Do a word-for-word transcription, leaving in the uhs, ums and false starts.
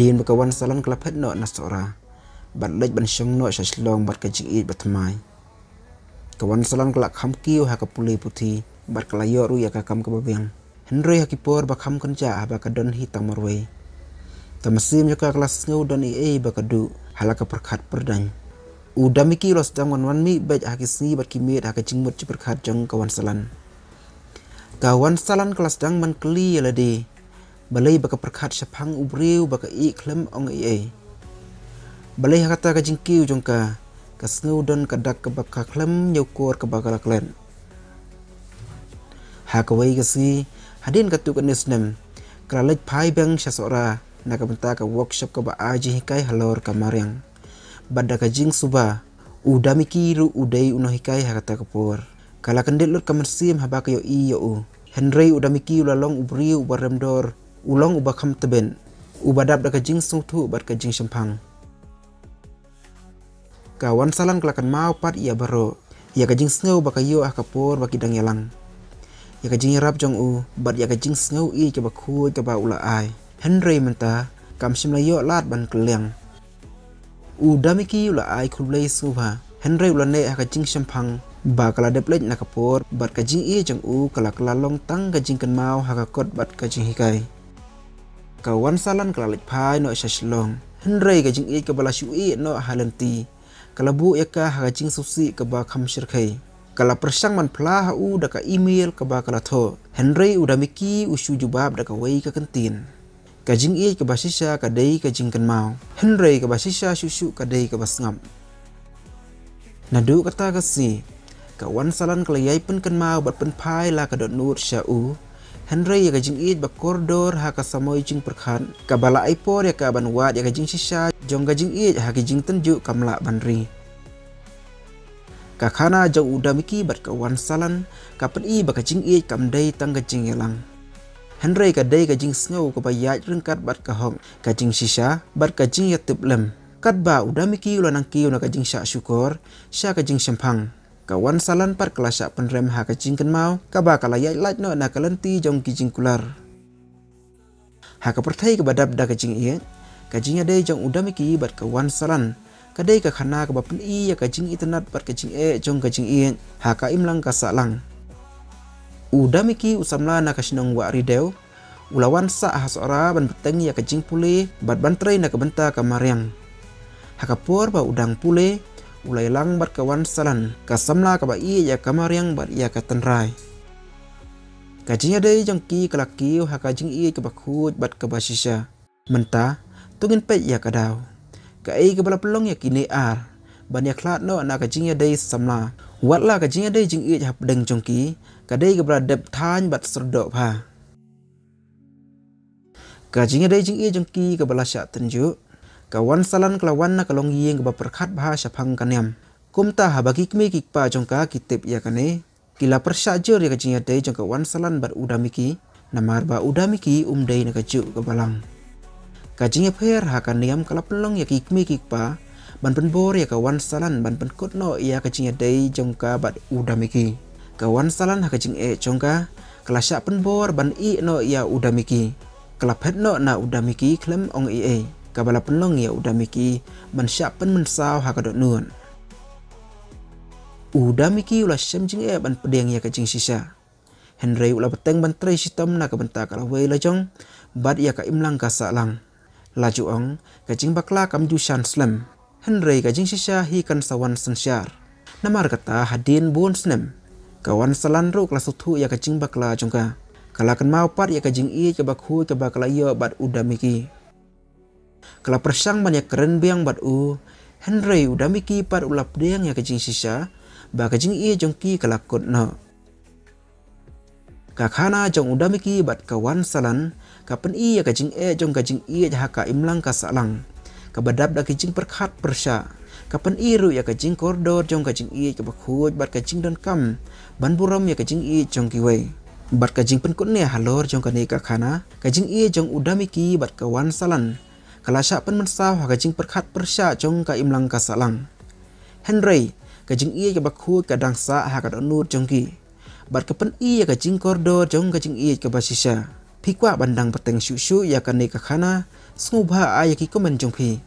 Hadien ba ka Wan Salan ka la phet noh na Sohra bad leit ban shong noh sha Shillong bad ka jingïeit bathymmai. Ka Wan Salan ka la kham kiew ha ka pule puthi bad ka la ïoh ruh ïa ka kam kaba biang. Hynrei ha ki por ba kham kynjah haba ka don hi tang marwei, ka mynsiem jong ka ka la sngew don ei ei ba ka duh ha la ka pyrkhat pyrdaiñ. U Da Miki u la sdang ban wan mih beit ha ki sngi bad ki miet ha ka jingmut jingpyrkhat jong ka Wan Salan. Ka Wan Salan ka la sdang ban kylli ïa lade balei ba ka pyrkhat shaphang u briew ba ka ïeit khlem ong ei ei. Balei ha kata ka jingkiew jong ka, ka sngew don ka dak kaba ka khlem ñiewkor kaba ka la klet. Ha kawei ka sngi, hadien katto katne snem, ka la leit phai biang sha Sohra na ka bynta ka workshop kaba ai jinghikai halor ka mariang. Bad da ka jingsuba, u Da Miki ruh u dei u nonghikai ha kata ka por. Ka la kyndit lut ka mynsiem haba ka ïohi ïa u. Hynrei u Da Miki u la long u briew uba rem dor, u long uba kham tbit, uba dap da ka jingsngewthuh bad ka jingshemphang. Ka Wan Salan ka la kynmaw pat ïa baroh, ïa ka jingsngew ba ka ïoh ha ka por ba ki dang ïalang, ïa ka jingïarap jong u bad ïa ka jingsngew ïeit kaba khuid kaba u la ai. Hynrei mynta kam shym la ïoh lad ban kylliang. U Da Miki u la ai khublei sngewbha, hynrei u la neh ha ka jingshemphang ba ka la dep leit na ka por bad ka jingïeit jong u ka la kylla long tang ka jingkynmaw ha ka kot bad ka jinghikai. Ka Wan Salan ka la leit phai noh sha Shillong, hynrei ka jingïeit kaba la shu ïeh noh ha lynti ka la buh ïa ka ha ka jingsngewsih kaba kham shyrkhei. Ka la pyrshang ban phla ha u da ka email kaba ka la thoh, hynrei u Da Miki u shu jubab da kawei ka kyntien. Ka jingïeit kaba shisha ka dei ka jingkynmaw, hynrei kaba shisha shuh shuh ka dei kaba sngap. Naduh kata ka sngi, ka Wan Salan ka la ïai pynkynmaw bad pynphai la ka dohnud sha u. Hynrei ïa ka jingïeit ba kordor ha ka samoi jingpyrkhat, kaba la ai por ïa ka ban wad ïa ka jingshisha jong ka jingïeit ha ki jingtynjuh kam lah ban ri. Ka khana jong u Da Miki bad ka Wan Salan ka pyni ba ka jingïeit kam dei tang ka jingïalang, hynrei ka dei ka jingsngew kaba ïaid ryngkat bad ka hok, ka jingshisha bad ka jingïatiplem. Katba u Da Miki u la nang kiew na ka jingshah shukor sha ka jingshemphang, ka Wan Salan pat ka la shah pynrem ha ka jingkynmaw kaba ka la ïaid lait noh na ka lynti jong ki jingkular. Ha ka pyrthei kaba dap da ka jingïeit, ka jingïadei jong u Da Miki bad ka Wan Salan ka dei ka khana kaba pyni ïa ka jingitynnad bad ka jingeh jong ka jingïeit ha ka imlang ka sahlang. U Da Miki u samla na ka shnong Wahridew u la wan sah ha Sohra ban bteng ïa ka jingpule bad ban trei na ka bynta ka mariang. Ha ka por ba u dang pule, u la ïalang bad ka Wan Salan, ka samla kaba ïeit ïa ka mariang bad ïa ka tynrai. Ka jingïadei jong ki ka la kiew ha ka jingïeit kaba khuid bad kaba shisha. Mynta to ngin peit ïa ka daw, kaei kaba la pynlong ïa kine ar ban ïakhlad noh na ka jingïadei samla. Watla ka jingïadei jingïeit hapdeng jong ki ka dei kaba la dep thaiñ bad syrdoh bha. Ka jingïadei jingïeit jong ki kaba la shah tynjuh, ka Wan Salan ka la wan na ka longïing kaba pyrkhat bha shaphang ka niam. Kumta haba ki kmie ki kpa jong ka ki tip ïa kane, ki la pyrshah jur ïa ka jingïadei jong ka Wan Salan bad u Da Miki, namar ba u Da Miki um dei na ka juh ka balang. Ka jingïapher ha ka niam ka la pynlong ïa ki kmie ki kpa ban pynbor ïa ka Wan Salan ban pynkut noh ïa ka jingïadei jong ka bad u Da Miki. Ka Wan Salan ha ka jingeh jong ka ka la shah pynbor ban ïeh noh ïa u Da Miki. Ka la phet noh na u Da Miki khlem ong ei ei, kaba la pynlong ïa u Da Miki ban shah pynmynsaw ha ka dohnud. U Da Miki u la shem jingeh ban pdiang ïa ka jingshisha, hynrei u la bteng ban trei shitom na ka bynta ka lawei lajong bad ïa ka imlang ka sahlang. La ju ong, ka jingbakla kam ju shan slem, hynrei ka jingshisha hi kan sa wan synshar. Namar kata hadien bun snem, ka Wan Salan ruh ka la sngewthuh ïa ka jingbakla jong ka. Ka la kynmaw pat ïa ka jingïeit kaba khuid kaba ka la ïoh bad u Da Miki. Ka la pyrshang ban ïakren biang bad u, hynrei u Da Miki pat u la pdiang ïa ka jingshisha ba ka jingïeit jong ki ka la kut noh. Ka khana jong u Da Miki bad ka Wan Salan ka pyni ïa ka jingeh jong ka jingïeit ha ka imlang ka sahlang, kaba dap da ki jingpyrkhat pyrshah. Ka pyni ruh ïa ka jingkordor jong ka jingïeit kaba khuid bad ka jingdonkam ban burom ïa ka jingïeit jong kiwei. Bad ka jingpynkut ne halor jong kane ka khana, ka jingïeit jong u Da Miki bad ka Wan Salan ka la shah pynmynsaw ha ka jingpyrkhat pyrshah jong ka imlang ka sahlang. Hynrei ka jingïeit kaba khuid ka dang sah ha ka dohnud jong ki, bad ka pyni ïa ka jingkordor jong ka jingïeit kaba shisha. Phi kwah ban dang bteng shuh shuh ïa kane ka khana? Sngewbha ai ïa ki comment jong phi.